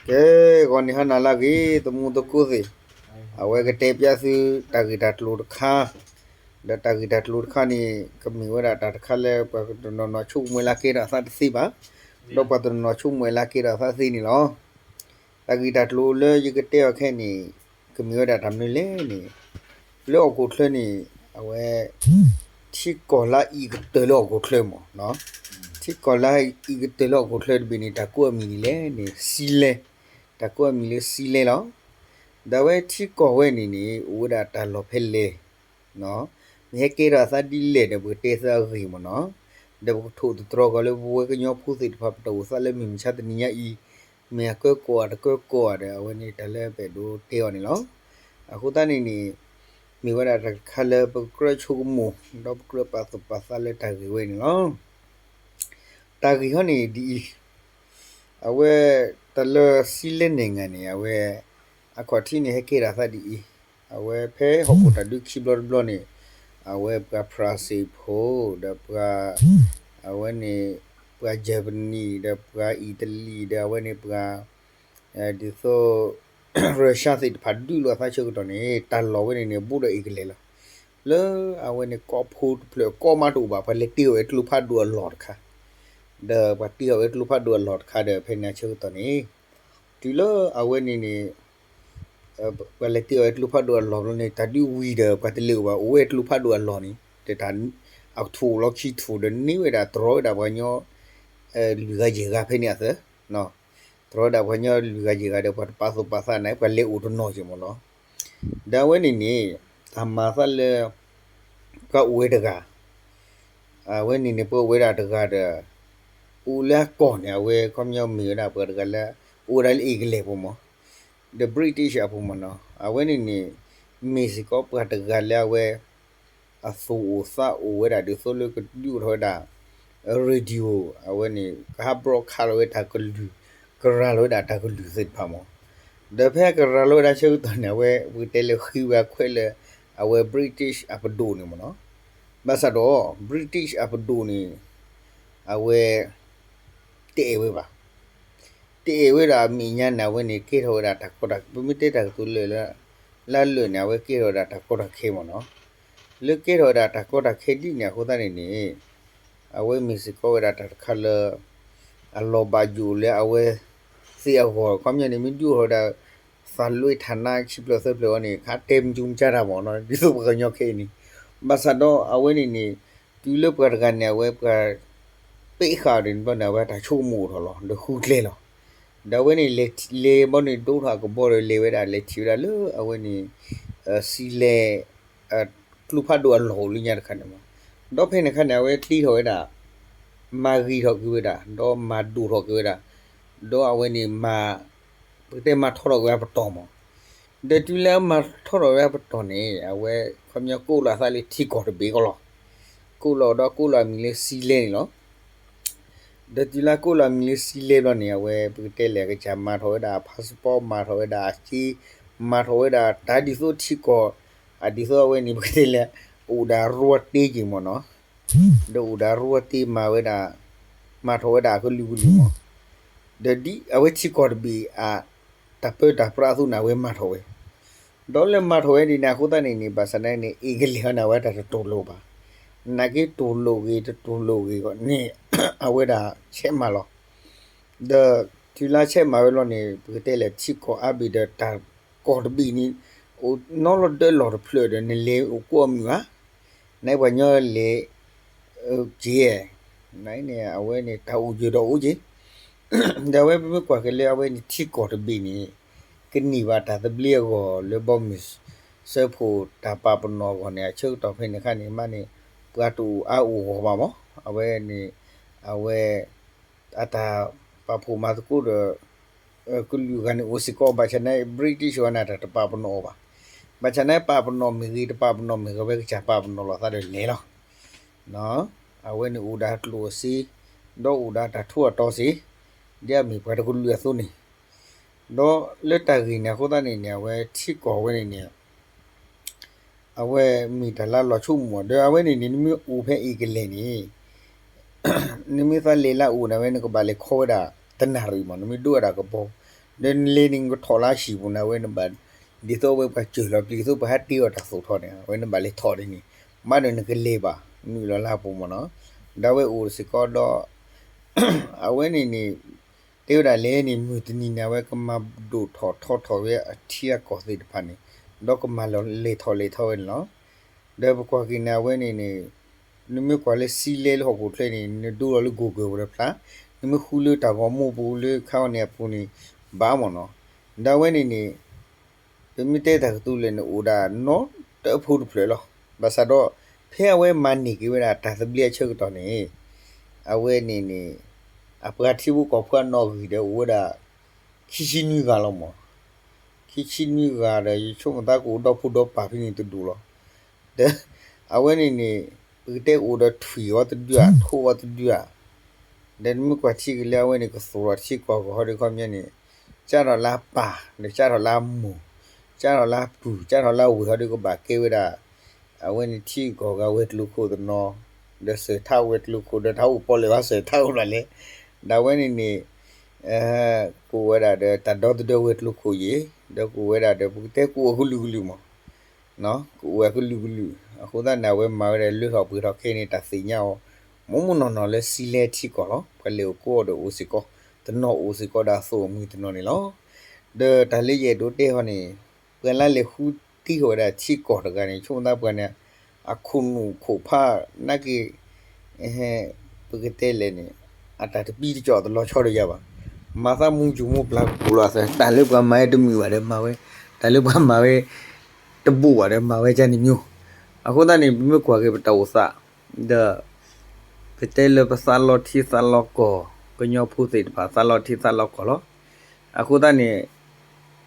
ကဲ, ဂီၤနံၤဟါနၤလၢအဂ့ၤ သမူသကိးသ့ၣ်, အဝဲကတဲပျးသုတၢ်ဂ့ၢ်တၢ်ကျိၤတခါ, ဒီးတၢ်ဂ့ၢ်တၢ်ကျိၤတခါန့ၣ် ကမ့ၢ်ဝဲဒၣ်တၢ်တခါလၢပှၤတနီၤနီၤဆိကမိၣ်လၢကဲထီၣ်အသးတသ့ဘၣ်, ဒီးပှၤတနီၤနီၤဆိကမိၣ်လၢကဲထီၣ်အသးသ့န့ၣ်လီၤ. တၢ်ဂ့ၢ်တၢ်ကျိၤလၢယကတဲအီၤခဲအံၤန့ၣ် ကမ့ၢ်ဝဲဒၣ်တၢ်မနုၤလဲၣ်န့ၣ်, လၢဟီၣ်ခိၣ်ချၢန့ၣ် အဝဲ ထံကီၢ်လၢအံၣ်ကတၢၢ်လၢဟီၣ်ခိၣ်ချၢမး, ထံကီၢ်လၢအံၣ်ကတၢၢ်လၢဟီၣ်ခိၣ်ချၢတဘ့ၣ်န့ၣ် တၢ်ကိးအမံၤဒ်လဲၣ်န့ၣ် စံလဲ, တၢ်ကိးအမံၤလၢစံလဲလီၤ. ဒီးအဝဲထံကီၢ်ဝဲန့ၣ်န့ၣ် အိၣ်ဝဲဒၣ်တၢ်လီၢ်ဖဲလဲၣ်, မ့ၢ်ဟဲကဲထီၣ်အသးဒ်လဲၣ်ဒီး ပကတဲသၢအဂ့ၢ်မးနီၤ, ဒီးပကထိၣ်သတြီၤကီးလၢပဝဲကညီဖိသ့ၣ်တဖၣ် ပတၢ်အိၣ်သးလၢမုၢ်မဆါတနံၤညါအံၤ မ့ၢ်အကၢကီၢ်ဧါတကၢကီၢ်ဧါဒီး အဝဲန့ၣ်တၢ်လၢပအဲၣ်ဒိးတဲအီၤန့ၣ်လီၤ. အဃိသတးန့ၣ်န့ၣ် မ့ၢ်ဝဲဒၣ်တၢ်တခါလၢပကြၢးဆိကမိၣ် ဒီးပကြၢးပာ်သူၣ်ပာ်သးလၢတၢ်ဂ့ၢ်ဝဲန့ၣ်လီၤ. တၢ်ဂ့ၢ်ဟီန့ၣ်ဒ်အံၤ, အဝဲတၢ်လၢစံလဲနဲၣ်ငါန့ၣ် အဝဲ အခီၣ်ထံးန့ၣ် ဟဲကဲထီၣ်အသးဒ်အံၤ, အဝဲဖဲဟီၣ်ခိၣ်တၢ်ဒုးခံဘျီတဘျီန့ၣ် အဝဲပှၤဖရၣ်စ့ၣ်ဖိ ဒီးပှၤ အဝဲန့ၣ် ပှၤယၢ်ပနံၣ် ဒီးပှၤအံၣ်တလံၣ် ဒီးအဝဲန့ၣ်ပှၤ ဒ်သိး ရၢၡါသ့ၣ်တဖၣ်ဒုးလိာ်အသးဆၢကတီၢ်န့ၣ် တၢ်လီၢ်ဝဲန့ၣ်န့ၣ် ဘူးဒီးအ့ကလဲာ်လီၤ. လၢအဝဲန့ၣ်ကီၢ်ဖိတဖျၢၣ်ကီၢ်မးတအိၣ်ဘၣ် ပှၤလဲၤတ့ၢ်အီၤဝဲကျိဖးဒိၣ်အလီၢ်တခါ, ဒီးပှၤတ့ၢ်အီၤဝဲကျိဖးဒိၣ်အလီၢ်တခါဒီး ဖဲန့ၣ်အဆၢကတီၢ်န့ၣ် တုၤလၢအဝဲန့ၣ်န့ၣ် ပှၤလဲၤတ့ၢ်အီၤဝဲကျိဖးဒိၣ်အလီၢ်ဘျီန့ၣ် တၢ်ဒုးဝံၤဒီး ပှၤတလဲၤအိၣ်ဘၣ် အိၣ်ဝဲကျိဖးဒိၣ်အလီၢ်န့ၣ် တၢ် အထူၣ်လီၤခံထူၣ်ဒီး န့ၢ်ဝဲဒၣ်တြီဝဲဒၣ်ပှၤကညီ လွံၢ်ဂၤယဲၢ်ဂၤဖဲန့ၣ်အသး, တြီဝဲဒၣ်ပှၤကညီလွံၢ်ဂၤယဲၢ်ဂၤဒီး ပှၤတပာ်သူၣ်ပာ်သးန့ၣ် ပှၤလဲၤအိၣ်တနီၤက့ၤမးလီၤ. ဒီးအဝဲန့ၣ်န့ၣ် တၢ်မၤသးလၢ ပှၤအိၣ်ဝဲတဂၤ အဝဲန့ၣ်န့ၣ် ပှၤအိၣ်ဝဲဒၣ်တဂၤဒီး အိၣ်လၢအကီၢ်န့ၣ် အဝဲခီပညီမ့ၢ်ဝဲဒၣ်ပှၤတဂၤလၢ အိၣ်ဝဲဒၣ်လၢအ့ကလဲာ်ပူၤမး, ဒီး British အပူၤမးနီၤ, အဝဲန့ၣ်န့ၣ် မ့ၢ်စ့ၢ်ကီးပှၤတဂၤလၢအဝဲ အသူၣ်အိၣ်သးအိၣ်ဝဲဒၣ်ဒ်သိးလၢကဒုးအိၣ်ထီၣ်ဝဲဒၣ် radio အဝဲန့ၣ် ကဟး broadcast လီၤဝဲတၢ်ကလုၢ်, ကရၤလီၤဝဲဒၣ်တၢ်ကလုၢ်သ့ၣ်တဖၣ်မး, ဒီးဖဲကရၤလီၤဝဲဒၣ်ဆၢကတီၢ်န့ၣ် အဝဲပကတဲလၢဃ့ဝဲအခွဲးလၢ အဝဲ British အပဒိၣ်န့ၣ်မးနီၤ, ဘၣ်ဆၣ်ဒီး British အပဒိၣ်န့ၣ် အဝဲ တအဲၣ်ဝဲဘၣ်. တအဲၣ်ဝဲဒၣ်အမဲာ်ညါန့ၣ် အဝဲန့ၣ်ကဲထီၣ်ဝဲဒၣ်တၢ်ကီတၢ် ပမ့ၢ်တဲတၢ်ကတိၤလၢာ်လၢ လၢအလၢာ်န့ၣ် အဝဲကဲထီၣ်ဝဲဒၣ်တၢ်ကီတၢ်ခဲမးနီၤ, လၢကဲထီၣ်ဝဲဒၣ်တၢ်ကီတၢ်ခဲဒ်န့ၣ်အဃိသတးန့ၣ်န့ၣ် အဝဲမ့ၢ်စ့ၢ်ကီးဝဲဒၣ်တၢ်တခါလၢ အလီၤဘၣ်ယိၣ်လၢအဝဲသ့ၣ်အဂီၢ် ခီပညီန့ၣ် မ့ၢ်ဒုးအိၣ်ထီၣ်ဝဲဒၣ် သးလွဲထးနါခံဖျၢၣ်သၢဖျၢၣ်အံၤန့ၣ် ခါတဲမုၢ်ကၠူမုၢ်ကၠါတၢ်မးနီၤ ဒ်သိးပှၤကညီခဲအံၤန့ၣ်, ဘၣ်ဆၣ်ဒီးအဝဲန့ၣ်န့ၣ် တုၤလၢပှၤတဂၤန့ၣ် အဝဲပှၤ ပ့းဃာ်အီၤန့ၣ်ဘျီန့ၣ် အဝဲတၢ်ဆိကမိၣ်အိၣ်ထီၣ်လီၤ ဒီးဃုကျဲလီၤ. ဒီးအဝဲန့ၣ် လဲၤဘျီန့ၣ် ဒိးထီၣ်အကဘီဒီး လဲၤဝဲဒၣ် လဲၤထံၣ်ဝဲဒၣ်လၢအဝဲန့ၣ် စံလဲ ကျိဖးဒိၣ်အလီၢ်အိၣ်လၢညါတခါန့ၣ်မး, ဒီးဖဲန့ၣ်အခါန့ၣ် အဝဲတ့ထီၣ်ဝဲဒၣ် မၤဂ့ၤထီၣ်က့ၤဝဲဒၣ် ဒီးမၤဒိၣ်ထီၣ်က့ၤဝဲဒၣ်, ဒီးအဝဲန့ၣ်မၤ ပကတဲမၤထီထီၣ်က့ၤဝဲအပတီၢ်မး, ဒီးတုၤလၢအမၤထီထီၣ်ဝဲအပတီၢ်န့ၣ် အဝဲခီပညီကိးလီၤအသးလၢထံကီၢ်တဘ့ၣ်ကီးလီၤ. ကိးလီၤဒီးကိးလီၤအမံၤလၢစံလဲန့ၣ်လီၤ. ဒီးတုၤလၢကိးလီၤအမံၤလၢစံလဲဘျီန့ၣ် အဝဲပကတဲလဲၣ်အကစၢ်မၤထီၣ်ဝဲဒၣ် passport မၤထီၣ်ဝဲဒၣ်အစ့ မၤထီၣ်ဝဲဒၣ်တၢ်ဒ်သိးထံကီၢ် အဒ်သိးအဝဲန့ၣ် ပကတဲလဲၣ် အိၣ်ဒၣ်ရူအတ့က့ၤမးနီၤ, ဒီးအိၣ်ဒၣ်ရူအတ့မၤဝဲဒၣ် မၤထီၣ်ဝဲဒၣ်အကလုာ်ကလုာ်မး, ဒီးဒ်အဝဲထံကီၢ်တဘ့ၣ်အ တၢ်ပၢတၢ်ပြးအသိးန့ၣ် အဝဲမၤထီၣ်ဝဲ, ဒီးလၢမၤထီၣ်ဝဲဒ်န့ၣ်အဃိသတးန့ၣ်န့ၣ် ဘၣ်ဆၣ်န့ၣ် အ့ကလဲာ်ဟီန့ၣ် အဝဲတၢ်တတိာ်လိာ်ဘၣ်, နာ်က့တိာ်လိာ်ဂ့ၤ တတိာ်လိာ်ဂ့ၤဂီၢ်န့ၣ် အဝဲဒၣ်ဆဲးမၤလီၤ. ဒီးတုၤလၢဆဲးမၤဝဲလီၤန့ၣ် ပကတဲလဲၣ်ထံကီၢ်အါဘ့ၣ်ဒီးတၢ်ကီၢ်တဘ့ၣ်န့ၣ် အိၣ်နီလီၤဒၢလီၢ်တဖျၢၣ်ဒီး နလဲၤအိၣ်ကိးအမုၢ်ဧါ နပှၤကညီလဲၤ က့ၤ နန့ၣ် အဝဲန့ၣ် တၢ်အိၣ်ယၢၤဒီးအိၣ်က့ၤ, ဒီးအဝဲပမ့ၢ်ကွၢ်က့ၤလၢအဝဲန့ၣ်ထံကီၢ်တဘ့ၣ်န့ၣ် ကန့ၢ်ဘၣ်တၢ်သဘျ့အဂီၢ်လၢဘီမုၢ်စၢဖှိၣ်တၢ်ပာ်ပနီၣ်အဂီၢ်န့ၣ် အဆၢကတီၢ်ဖဲန့ၣ်အခါန့ၣ် မ့ၢ်န့ၣ် ပှၤတအိၣ်အါအိၣ်ဂီၢ်ဘၣ်မး အဝဲန့ၣ် အဝဲ အတၢ်ပာ်ဖှိၣ်မၤသကိးဒီး ကလုာ်ဂၤန့ၣ်အိၣ်စ့ၢ်ကီး ဘၣ်ဆၣ်န့ၣ် British ဝဲန့ၣ် တၢ်တပာ်ပနီၣ်အီၤဘၣ်. ဘၣ်ဆၣ်န့ၣ် ပာ်ပနီၣ်မ့ၢ်ဂ့ၤ တပာ်ပနီၣ်မ့ၢ်ဂ့ၤ အဝဲကစၢ်ပာ်ပနီၣ်လိာ်သးဒီးလဲၤလီၤ. အဝဲန့ၣ်အိၣ်ဒၣ်ကျိၣ်စ့ ဒီးအိၣ်ဒၣ်တၢ်ထူးအတီၤစ့ ဒ်အမ့ၢ်ပှၤတကလုာ်အသိးန့ၣ်, ဒီးလၢတၢ်ဂ့ၢ်န့ၣ်အဃိသတးန့ၣ်န့ၣ် အဝဲထံကီၢ်ဝဲန့ၣ်န့ၣ် အဝဲမ့ၢ်တၢ်လၢလီၤဆိကမိၣ် ဒီးအဝဲန့ၣ်န့ၣ် နမ့ၢ်အိၣ်ဖဲအ့ကလဲာ်န့ၣ် နမ့ၢ်သးလဲၤလၢအအိၣ်န့ၣ် အဝဲနကဘၣ်လဲၤခီဝဲဒၣ်တနၣ်ရံၣ်မး နမ့ၢ်ဒိးဝဲဒၣ်ကဘီ ဒီးနလဲၤန့ၣ် နကထီၣ်လၢဟံၣ်ပူၤန့ၣ် အဝဲနဘၣ်, ဒ်သိးအဝဲပှၤစၢၤလီၤပျံၤ ဒ်သိးပှၤဟးတ့အီၤတၢ်သိၣ်ထီၣ်န့ၣ် အဝဲနဘၣ်လဲၤထီၣ်ဒ်န့ၣ်, မၤဒီးနကလဲၤဘၣ် နုာ်လီၤလၢအပူၤမ့ၢ်နီၤ, ဒီးအဝဲအိၣ်စ့ၢ်ကီးဒီး အဝဲန့ၣ်န့ၣ် တဲဝဲဒၣ်လဲၣ်န့ၣ် မုၢ်တနံၤန့ၣ် အဝဲကမၤဒိၣ်ထီၣ်ထီထီၣ်ဝဲအထံအကီၢ်သ့ၣ်တဖၣ်န့ၣ်, ဒီးကမၤလီၤလဲၤထီၣ်လဲၤထီဝဲန့ၣ်လီၤ. ဒီးပကွၢ်က့ၤန့ၣ် အဝဲန့ၣ်န့ၣ် နမ့ၢ်ကွၢ်လၢစံလဲလၢဟီၣ်ခိၣ်ချၢန့ၣ် နဒိလီၤလၢ Google ပူၤဒီးဖျါ, နမ့ၢ်ဃုလၢတၢ်ဂီၤမူပူၤလၢခါအီၤန့ၣ်အပူၤန့ၣ် ဘၣ်မ့ၢ်နီၤ, ဒီးအဝဲန့ၣ်န့ၣ် ပမ့ၢ်တဲတၢ်ကတိၤလဲၣ်န့ၣ် အိၣ်ဒၣ်နီတဖိတဖျၢၣ်လီၤ. ဘၣ်ဆၣ်ဒီး ဖဲအဝဲမၤန့ၢ်က့ၤဝဲဒၣ်တၢ်သဘျ့အဆၢကတီၢ်န့ၣ် အဝဲန့ၣ်န့ၣ် အပှၤထံဖိကီၢ်ဖိအနီၣ်ဂံၢ်ဒီးအိၣ်ဝဲဒၣ် ခံဆံနွံဂၤလီၤမ့ၢ်, ခံဆံနွံဂၤဒီး ယဆိကမိၣ်သးကအိၣ်ဒီဖိဒီပၢ်ဖဲန့ၣ်တဒူၣ်လီၤ. ဒီး အဝဲန့ၣ်န့ၣ် ပကတဲကအိၣ်ဒီးထွံၣ်အီၤတဒုဧါ ထိးအီၤတဒုဧါ, ဒီးနမ့ၢ်ကွၢ်ထံက့ၤလၢအဝဲန့ၣ် ကသိၣ်ထီၣ်ထံကီၢ်ကဟီဒုခီပညီန့ၣ် ကၢထီၣ်လၢအပၢ် ဒီးကၢထီၣ်လၢအမိၢ်, ကၢထီၣ်လၢအပုၢ် ကၢထီၣ်လၢအဝဲၢ်ဟီဒုကဘၣ်ကဲဝဲဒၣ် အဝဲန့ၣ်ထံကီၢ်ဂၤဝဲၤကျိၤခိၣ်တနီၤ, ဒီးစၢၤထါဝဲၤကျိၤခိၣ် ဒီးတၢ်အိၣ်ပီၣ်လဲၣ်ဘၣ်စၢၤထါအိၣ်ဘၣ်လဲၣ်, ဒီးအဝဲန့ၣ်န့ၣ် ကအိၣ်ဝဲဒၣ်ဒီးတၢ်ဒီသဒၢဝဲၤကျိၤခိၣ်ယ့ၣ်, ဒီးကအိၣ်ဝဲဒၣ်ဒီး ပကတဲကအိၣ်ကလုာ်ကလုာ်မး, ကအိၣ်ဝဲကလုာ်ကလုာ် အဃိသတးန့ၣ် အဝဲမၤဝဲဒၣ်လၢထီၣ်ပှဲၤထီၣ်ခဲအံၤန့ၣ် တၢ်သ့ၣ်ညါအီၤ မိၢ်မိၢ်နီၢ်နီၢ်လၢစံလဲထံကီၢ်လီၤ. ပှၤလဲၤအိၣ်ကိးအီၤဒီးအိၣ်စ့ၢ်ကီး, တနီၤအိၣ်စ့ၢ်ကီးဒီးအသိးအမုၢ်တနီၤန့ၣ်လီၤ. ဒီးတၢ်လၢယအဲၣ်ဒိးတဲဟီန့ၣ် ပှၤလၢလဲၤဃုတ့ထီၣ်ဝဲဒၣ်ထံကီၢ်တဂၤန့ၣ် ဆိကမိၣ်သးပှၤန့ၣ် အခိၣ်နူာ်ခိၣ်ဖးနာ်က့ ပကတဲလဲၣ်န့ၣ် အတၢ်တပံတကီၢ်တလီၤဆီဒီးယၤဘၣ်. မၤသးမူကၠူၣ်မူပျၢ်ကပူၤလီၤအသး တၢ်လၢပှၤမၤဝဲတမုာ်ဘၣ်ဒီးမၤဝဲ, တၢ်လၢပှၤမၤဝဲ တဘိးဘၣ်ဒီး မၤဝဲကန့ၣ်မ့ၢ်, အဃိသတးန့ၣ် ပမ့ၢ်ကွၢ်က့ၤပတၢ်အိၣ်သး ဒီး ပတဲလၢပသးလီထံသးလီကီၢ် ကညီဖိသ့ၣ်တဖၣ်သးလီထံသးလီကီၢ်လီၤ. အဃိသတးန့ၣ်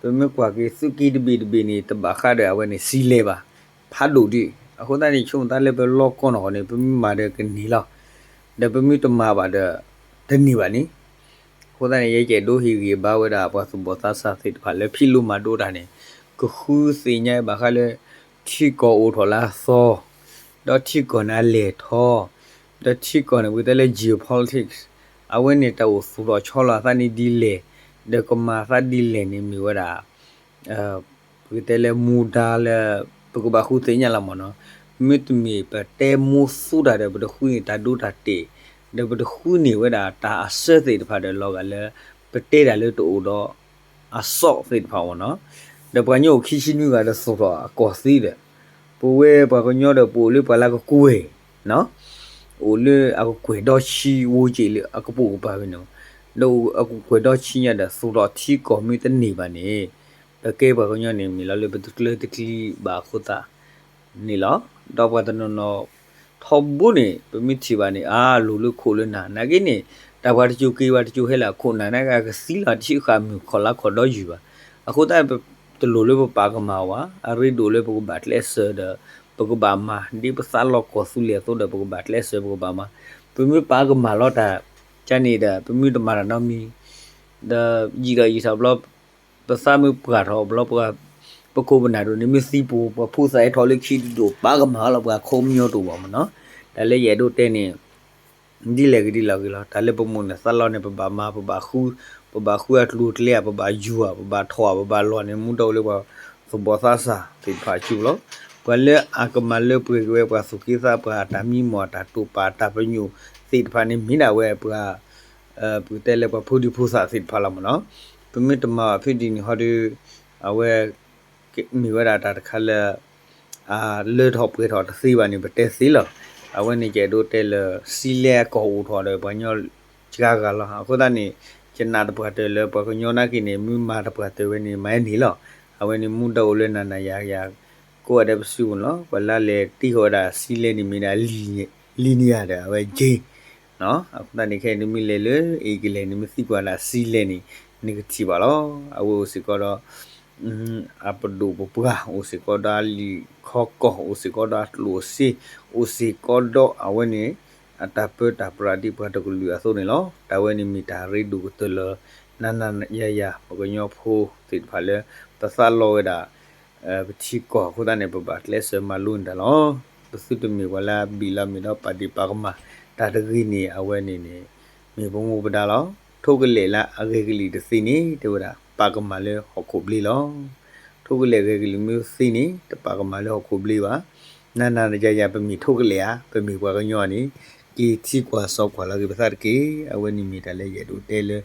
ပမ့ၢ်ကွၢ်က့ၤသုးက့တဘ့ၣ်တဘ့ၣ်န့ၣ် တဘၣ်ဃးဒီးအဝဲန့ၣ်စံလဲဘၣ်, ဖးဒိၣ်ဒံး. အဃိသတးန့ၣ် ဆိကမိၣ်သးလၢပလီကီၢ်နီၢ်ဃီန့ၣ် ပမ့ၢ်မၤဒီးကန့ၢ်လီၤ. ဒီးပမ့ၢ်တမၤဘၣ်ဒီး တန့ၢ်ဘၣ်န့ၣ် အဃိသတးန့ၣ် ယကအဲၣ်ဒိးဟ့ၣ်ဂံၢ်ဘါဝဲဒၣ်ပှၤသူၣ်ဘီၣ်သးစၢ်သ့ၣ်တဖၣ်လၢဖံးလိမၤဒိးတၢ်န့ၣ် ကဃုသ့ၣ်ညါဘၣ်ဃးလၢ ထံကီၢ်အိၣ်ထီၣ်လၢအသီ, ဒီးထံကီၢ်န့ၣ်အလဲၢ်ထီၣ်, ဒီးထံကီၢ်န့ၣ် ပကတဲလၢ geopolitics အဝဲန့ၣ်တၢ်အိၣ်သူၣ်ထီၣ်ဆီလီၤအသးန့ၣ်ဒ်လဲၣ်, ဒီးကမၤအသးဒ်လဲၣ်န့ၣ်မ့ၢ်ဝဲဒၣ် ပကတဲလၢမူဒါလၢ ပကဘၣ်ဃုသ့ၣ်ညါလီၤမ့ၢ်နီၤ. မ့တမ့ၢ်ပတဲမူသူတၢ်ဒီး ပတဃုန့ၢ်တၢ်ဒိတၢ်တဲာ်, ဒီးပတဃုန့ၢ်ဝဲဒၣ်တၢ်အစၢသ့ၣ်တဖၣ်ဒီးလီၤဂာ်လၢ ပတဲတၢ်လၢတအိၣ်ဒီး အစီၣ်သ့ၣ်တဖၣ်မ့ၢ်နီၤ. ဒီးပှၤကညီအိၣ်ခံဆံနွံဂၤဒီးသိၣ်ထီၣ်အကီၢ်သံဒီး ပဝဲပှၤကညီဒီးပအိၣ်လၢပှၤလၢအကကွဲၢ် အိၣ်လၢအကကွဲၢ်ဒီဆံဝဲက့ၤလၢအကပိာ်ကပၤဝဲန့ၣ်, ဒီးအကကွဲၢ်ဒီဆံညါဒီးသိၣ်ထီၣ်ထံကီၢ်မ့ၢ်တန့ၢ်ဘၣ်န့ၣ်, ပကဲပှၤကညီန့ၣ်မ့ၢ်လီၤလၢပတကျၢၤတကျံၤဘၣ်အဃိသတးန့ၣ်လီၤ. ဒီးပှၤတနီၤနီၤထီဘိန့ၣ် ပမ့ၢ်ထံၣ်ဘၣ်န့ၣ် အါ လိၤလၢခိၣ်လၢနၢ် နာ်က့န့ၣ် တၢ်ပှၤတစိၤက့ၤပှၤတစိၤဟဲလၢအခိၣ်နၢ်နာ်က့ အကသံလီၤတဆံဃာ်မုၢ်ခီၣ်လါခီၣ်ဒီယုၢ်ဘၣ်. အဃိသတး တလိၣ်လၢပပာ်ကမၣ်ဘၣ်, အရ့ဒိၣ်လၢပကဘၣ်ကျဲးစၢးဒီး ပကဘၣ်မၤ ဒ်ပသးလီၤကီၢ်သူလ့ၤအသိးဒီး ပကဘၣ်ကျဲးစၢးပကဘၣ်မၤ, ပမ့ၢ်ပာ်ကမၣ်လီၤတၢ် ကန့ၣ်ဒီး ပမ့ၢ်တမၤတၢ်နီတမံၤ ဒီးယံာ်ဒီးယံာ်ထီၣ်ဘျီ ပသးမ့ၢ်ပှၢ်ထီၣ်ဘျီ ပခိၣ်ပနၢ်ဒိၣ်န့ၣ်မ့ၢ်သံပူၤ ပှၤဖိသၣ်ဟဲထီၣ်လၢခံဒိၣ် ပာ်ကမၣ်လီၤ ပှၤခီပညီတအိၣ်ဘၣ်မ့ၢ်နီၤ. တၢ်လၢယအဲၣ်ဒိးတဲန့ၣ် ဒ်လဲၣ်ဂ့ၤဒ်လဲၣ်ဂ့ၤလီၤ. တၢ်လၢပမိၢ်န့ၣ်သးလီန့ၣ် ပဘၣ်မၤ ပဘၣ်ဃု, ပဘၣ်ဃုအကျိၤအကျဲဧါ, ပဘၣ်ယူၤဧါ, ပဘၣ်ထီၣ်ဧါ, ပဘၣ်လီၢ်န့ၣ် မူဒါအိၣ်လၢပှၤသူၣ်ဘီၣ်သးစၢ်သ့ၣ်တဖၣ်အစုပူၤလီၤ. ပှၤလၢအကမၤလၢပှဲၤက့ၤဝဲ ပှၤသူၣ်က့သးပှၢ်အတၢ်မံမီၢ် အတၢ်တိာ်ပာ် အတၢ်ပညိၣ်သ့ၣ်တဖၣ်န့ၣ် မ့ၢ်ဒၣ်ဝဲပှၤ ပကတဲလၢပှၤဖိဒံဖိသၣ်သ့ၣ်တဖၣ်လီၤမ့ၢ်နီၤ. ပမ့ၢ်တမၤဘၣ်ဖဲဒ်န့ၣ်ဟီဒီး အဝဲ မ့ၢ်ဝဲဒၣ်တၢ်တခါလၢ အလၢထီၣ်ပှဲၤထီၣ်တသ့ဘၣ်န့ၣ် ပတဲသ့လီၤ. အဝဲန့ၣ်ယအဲၣ်ဒိးတဲလၢ စံလဲအကီၢ်အိၣ်ထီၣ်ဒီးပှၤကညီစှၤဂၤလီၤ. အဃိသတးန့ၣ် ယနာ်သပှၢ်တၢၢ်လၢပှၤကညီနာ်က့န့ၣ် မ့ၢ်မၤသပှၢ်တၢၢ်ဝဲန့ၣ် မၤန့ၢ်လီၤ. အဝဲန့ၣ်မူဒါအိၣ်လၢနၤနၤယၤယၤ ကိးဂၤဒဲးပစုပူၤန့ၣ်လီၤ. ပှၤလၢလဲၤတ့ထီၣ်ဝဲဒၣ်စံလဲန့ၣ်မ့ၢ်ဒၣ် linear ဒီးအဝဲ J အဃိသတးန့ၣ် ခဲအံၤနမ့ၢ်လဲၤလၢ အ့ကလဲၣ် နမ့ၢ်သံကွၢ်ဒၣ်စံလဲန့ၣ် နကထံၣ်ဘၣ်လီၤ. အဝဲအိၣ်စ့ၢ်ကီးဒီး အပဒိၣ်ပပှၢ် အိၣ်စ့ၢ်ကီးဒီးအလံာ်ခီကီၢ် အိၣ်စ့ၢ်ကီးဒီးအကျိၣ်စ့ အိၣ်စ့ၢ်ကီးဒီးအဝဲန့ၣ် အတၢ်ပၢတၢ်ပြးဒ်ပှၤတကလုာ်အသိးန့ၣ်လီၤ. တၢ်ဝဲန့ၣ်မ့ၢ်တၢ်ရ့ဒိၣ်ကတၢၢ်လၢ နၤနၤယၤယၤ ပှၤကညီဖိသ့ၣ်တဖၣ်လၢ ပသးလီဝဲဒၣ် ပထံကီၢ်အဃိသတးန့ၣ် ပဘၣ်ကျဲးစၢးမၤလိန့ၢ်တၢ်လီၤ. ပသုတမ့ၢ်ပှၤလၢအဘံၣ်လီၤမ့ၢ်ဒီးပာ်ဒ့ၣ်ပာ်ကမၣ် တၢ်တဂ့ၤန့ၣ် အဝဲန့ၣ်န့ၣ် မ့ၢ်ပမူပဒါလီၤ. ထိးကလဲာ်လၢအဂဲၤကလံၣ်တသ့န့ၣ် တဲဝဲဒၣ် ပာ်ကမၣ်လၢဟီၣ်ခိၣ်ဘျ့လီၤ. ထိၣ်ကလဲာ်ဂဲၤကလံၤမ့ၢ်သ့န့ၣ် တပာ်ကမၣ်လၢဟီၣ်ခိၣ်ဘျ့ဘၣ်. နၤနၤယၤယၤ ပမ့ၢ်ထိၣ်ကလဲာ်ဧါ, ပမ့ၢ်ပှၤကညီန့ၣ် က့ၤထံကွၢ်စီကွၢ်လီၤက့ၤပသးတက့ၢ်. အဝဲန့ၣ်မ့ၢ်တၢ်လၢယအဲၣ်ဒိးတဲလၢ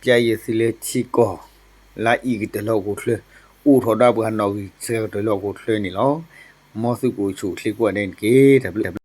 ပျဲယဲၢ်သုလၢထံကီၢ် လါအံၤကတၢၢ်လၢဟီၣ်ခိၣ်ချၢ အိၣ်ထီၣ်ဒၣ်ပှၤနီၣ်ဂံၢ်ဆၢကတၢၢ်လၢဟီၣ်ခိၣ်ချၢန့ၣ်လီၤ. မ်သုကအိၣ်ဆူၣ်အိၣ်ချ့ကိးဂၤဒဲးန့ၣ်တက့ၢ်. တၢ်ဘျုး